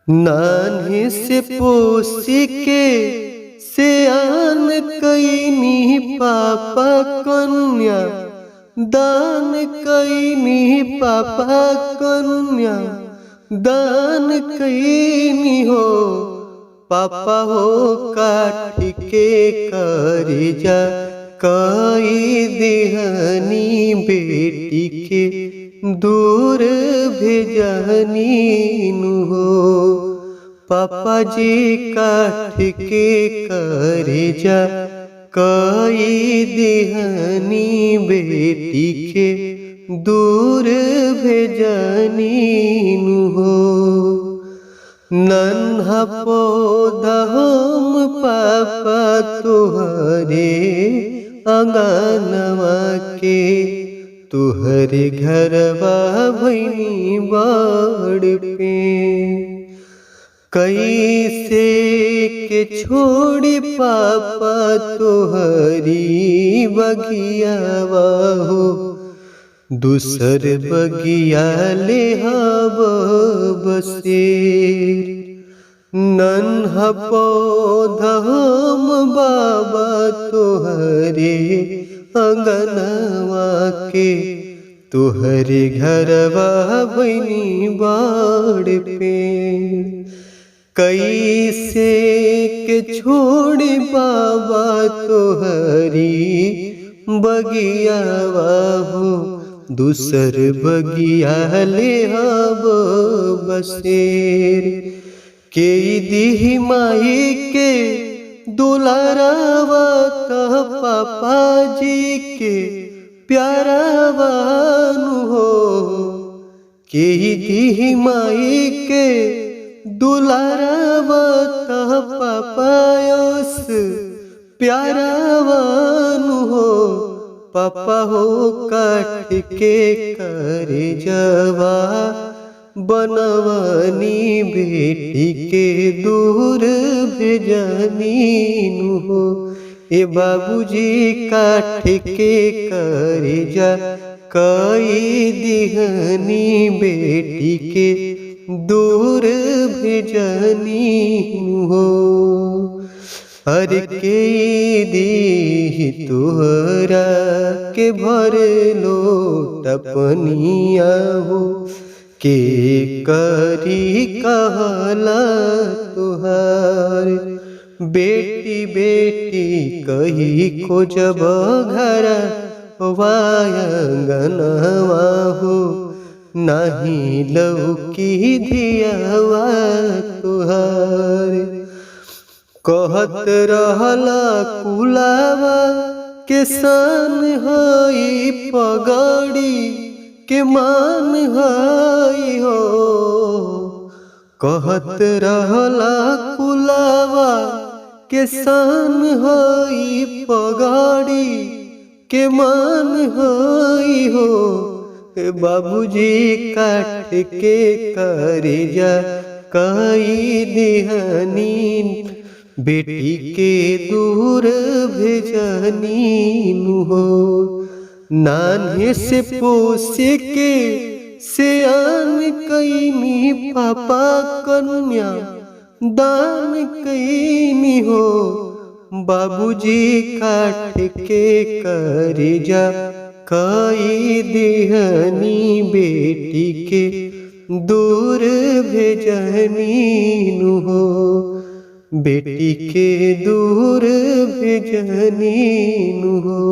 नान्हे से पोसी के सियान कईनी पापा कन्या दान कईनी पापा कन्या दान कईनी हो। पापा हो काठी के करिजा कई दिहनी बेटी के दूर भेजनी नु हो। पापा जी काठ के करिजा कई दिहनी बेटी के दूर भेजनी नु हो। नन्हा पौधा हम पापा तुहरे अंगनवा के, तुहरे घरवा भैनी बड़ पे। कैसे के छोड़ी पापा तुहरी बगियावा हो, दूसर बगिया ले हब बसेर। नन्हा पौधा हम बाबा तुहरे अंगनवा के, तुहरे घरवा बनी बाड़ पे। कैसे के छोड़ी बाबा तुहरी बगियावा हो, दूसर बगिया ले हब बसेर। के दीही माई के दुलारावा कह पापा जी के प्यारावा नु हो। के दीही माई के दुलारावा कह पापा प्यारावा नु हो। पापा हो काठ के कर जवा बनवनी बेटी के दूर भेजनी नु हो। ए बाबूजी काठ के कर जा कई दिहनी बेटी के दूर भेजनी नु हो। हर के दीही तुहरा के भर लोट पनिया हो, के करी कहला तुहार। बेटी बेटी कही खोजब घर वायंगनवा हो, नहीं लौकी धियावा तुहार। कहत रहला कुलावा के सान हई पगड़ी के मान हई हो। कहत रहला कुलावा के सान हई पगड़ी के मान हई हो। बाबूजी काठ के करिजा कई दिहनी बेटी के दूर भेजनी नु हो। नान्हे से पोसे के सियान कईनी पापा कन्या दान कईनी हो। बाबूजी काठ के करिजा कई दिहनी बेटी के दूर भेजनी नु हो। बेटी के दूर भेजनी नु हो।